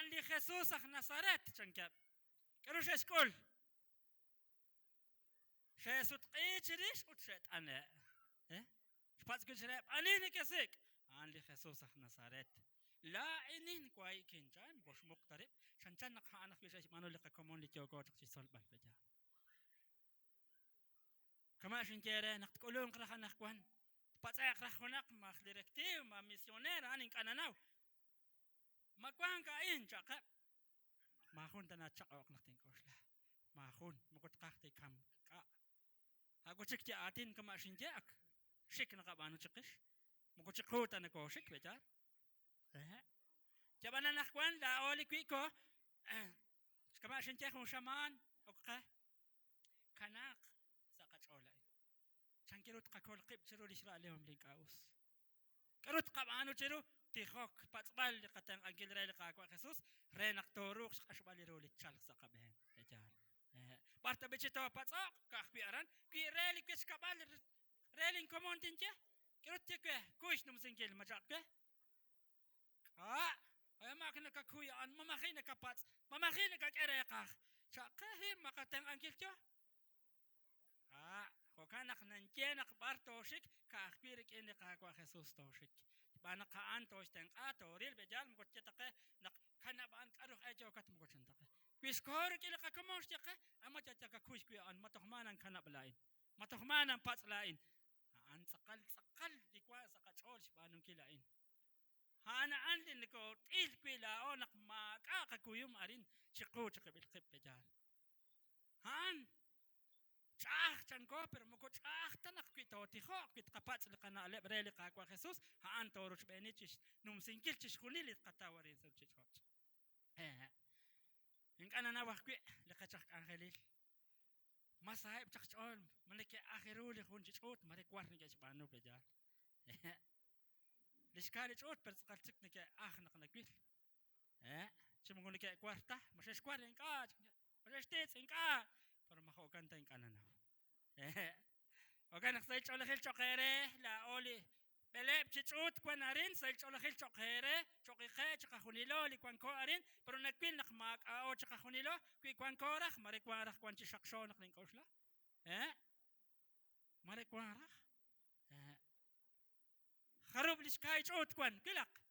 A'an li Jesus aj Nazaret, chankeb'. K'aru xe'xk'ul? Xe'sutq'i chirix ut xe't'ane'. Eh? Xpatz' wi' chireb', Ani nekesik'? A'an li Jesus aj Nazaret. Laa'inin wahi'kin, chan, moko xmuq ta rib'. Chanchan naq a'an ajwi' xe'xb'aanu li qakomon li yooko chaq chixtzolb'al, pe'yaal? Kama' xinye eere naq tk'ulunq raj anaqwan, tpatz'e'q raj junaq ma aj directiv, ma misioneer, a'an ink'a' nanaw. Ma wank a'in, cha'qeb'. Maajun tana tchaq'o'q naq tink'oxla. Maajun, moko tqaj ta kamk k'a'. A' wi' chik li aatin kama' xinye ak xik naqab'aanu chiqix. Moko chiqu ta nokooxik, pe'yaal? Hehe'. Yab'an anaqwan laa'o li wi'ko, kama' xinye jun xamaan ok qe, kanaaq sa' qach'ool a'in. Chank ru tqakol qib' chiru li xra'lehom li ink'a' us? K'aru tqab'aanu chiru? Tijok, xpatz'b'al li qatenq'ankil re li Qaawa' Jesus re naq tooruuq xq'axb'al ru li tchalq sa' qab'een. Yaal. B'ar tab'i' chi toopatz'oq? Ka'ajwi' aran. Wi re li wechkab'al, re linkomon tinye, k'aru tye we? Kuy xnumsinkil, ma chaq we? K'a'? Ma ak nakakuy a'an? Ma maji' nakapatz'? Ma maji' nakak'e reeqaj? Chaq qe, hi, ma qatenq'ankil yo? K'a'? Jo'kan naq ninye naq b'ar tooxik, ka'ajwi' rik'in li Qaawa' Jesus tooxik. Xb'aan naq a'an tooxtenq'a, tooril, pe'yaal moko tye ta qe naq kanab' a'an k'aru aj e yookat moko chan ta qe. Wi xkoho rik'in li qakomon xye qe, a ma yal yakakuy wi' a'an, ma toj maa nankanab' laa'in, ma toj maa nanpatz' laa'in. A'an tz'aqal tz'aqal li wank sa' qach'ool xb'aanunkil a'in. A'an a'an li nokoot'il wi' laa'o naq maak'a' qakuyum arin chiqu chiqib'il qib', pe'yaal. A'an ch'a'aj chanko, pero moko ch'a'aj ta naq wi tootijoq, wi tqapatz' li qana'leb' re li Qaawa' Jesus, a'an toorochb'eeni chi xnumsinkil chixjunil li tqataw arin sa' ruuchich'och'. Hehe'. Ink'a' nanaw ajwi' li qech aj k'anjelil. Ma saheb' chaq xch'ool, ma neke'aj ru li jun chi ch'uut, mare war neke'xb'aanu pe'yaal. Hehe'. Li xka li ch'uut, pero tz'aqal chik neke'aj naq nawil. Hehe'. Chi moko neke'war ta, ma xexwar ink'a', ma xextitz' ink'a', pero ma jo'kan ta ink'a' nanaw. Hehe'. Jo'kan naq sahil ch'oolejil cho'q eere laa'o li b'eleeb' chi ch'uut wan arin, sahil ch'oolejil cho'q eere, cho'q qe chiqajunilo li wanko arin, pero nawil naq maak'a'o chiqajunilo, wi wanko raj, mare wan raj wan chi xaqxo naq nink'oxla. Hehe'. Mare wan raj. Hehe'. Jarub' li xkaay ch'uut wan, wilaq.